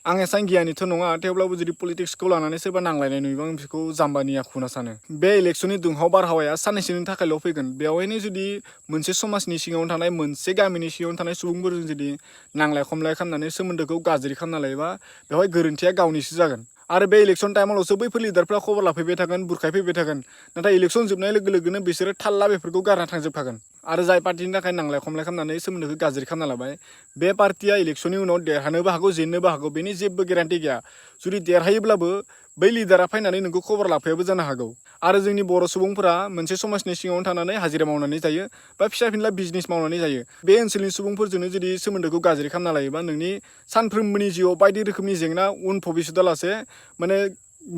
आं एसां गियानिथ' नङा थेवब्लाबो जुदि पलिटिक्सखौ लानानै सोरबा नांलायनाय नुयोबा आं बेखौ जाम्बानि आखु होनना सानो बे इलेक्सननि दुंहाव बारहावाया साननैसोनि थाखायल' फैगोन बेवहायनो जुदि मोनसे समाजनि सिङावनो थानाय मोनसे गामिनि सिङावनो थानाय सुबुंफोरजों जुदि नांलाय खमलाय खालामनानै सोमोन्दोखौ गाज्रि खालामना लायोबा बेवहाय गोरोन्थिया गावनिसो जागोन आरो बे इलेक्सन टाइमावल'सो बैफोर लिडारफ्रा खबर लाफैबाय थागोन बुरखायफैबाय थागोन नाथाय इलेक्सन जोबनाय लोगो लोगोनो बिसोरो थाल्ला बेफोरखौ गारना थांजोबखागोन आरो जाय पार्टिनि थाखाय नांलाय खमलाय खालामनानै सोमोन्दोखौ गाज्रि खालामना लाबाय बे पार्टिया इलेक्सननि उनाव देरहानोबो हागौ जेननोबो हागौ बेनि जेबो गेरान्टि गैया जुदि देरहायोब्लाबो बै लिडारा फैनानै नोंखौ खबर लाफैयाबो जानो हागौ आरो जोंनि बर' सुबुंफोरा मोनसे समाजनि सिङावनो थानानै हाजिरा मावनानै जायो बा फिसा फिनला बिजनेस मावनानै जायो बे ओनसोलनि सुबुंफोरजोंनो जुदि सोमोन्दोखौ गाज्रि खालामना लायोबा नोंनि सानफ्रोमबोनि जिउआव बायदि रोखोमनि जेंना उन भबिष्यतआ लासे माने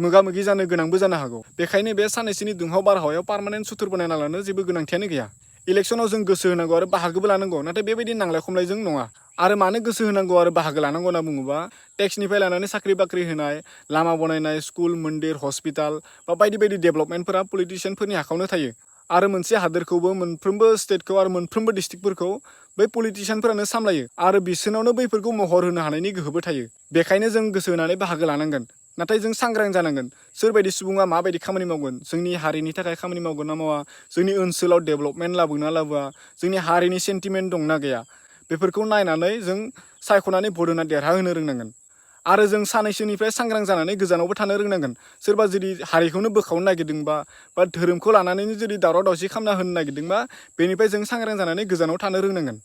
मोगा मोगि जानो गोनांबो जानो हागौ बेखायनो बे साननैसोनि दुंहाव बारहावायाव पार्मानेन्ट सुथुर बानायना लानो जेबो गोनांथियानो गैया इलेक्सनाव जों गोसो होनांगौ आरो बाहागोबो लानांगौ नाथाय बेबायदि नांलाय खमलायजों नङा आरो मानो गोसो होनांगौ आरो बाहागो लानांगौ होनना बुङोबा टेक्सनिफ्राय लानानै साख्रि बाख्रि होनाय लामा बनायनाय स्कुल मन्दिर हस्पिटाल बा बायदि बायदि डेभेलपमेन्टफोरा पलिटिशियानफोरनि आखायावनो थायो आरो मोनसे हादोरखौबो मोनफ्रोमबो स्टेटखौ आरो मोनफ्रोमबो डिस्ट्रिक्टफोरखौ बै पलिटिशियानफोरानो सामलायो आरो बिसोरनावनो बैफोरखौ महर होनो हानायनि गोहोबो थायो बेखायनो जों गोसो होनानै बाहागो लानांगोन नाथाय जों सांग्रां जानांगोन सोरबायदि सुबुङा माबायदि खामानि मावगोन जोंनि हारिनि थाखाय खामानि मावगोन ना मावा जोंनि ओनसोलाव डेभेलपमेन्ट लाबोगोन ना लाबोआ जोंनि हारिनि सेन्टिमेन्ट दंना गैया बेफोरखौ नायनानै जों सायख'नानै भट होना देरहाहोनो रोंनांगोन आरो जों सानैसोनिफ्राय सांग्रां जानानै गोजानावबो थानो रोंनांगोन सोरबा जुदि हारिखौनो बोखावनो नागिरदोंबा बा धोरोमखौ लानानैनो जुदि दावराव दावसि खालामना होनो नागिरदोंबा बेनिफ्राय जों सांग्रां जानानै गोजानाव थानो रोंनांगोन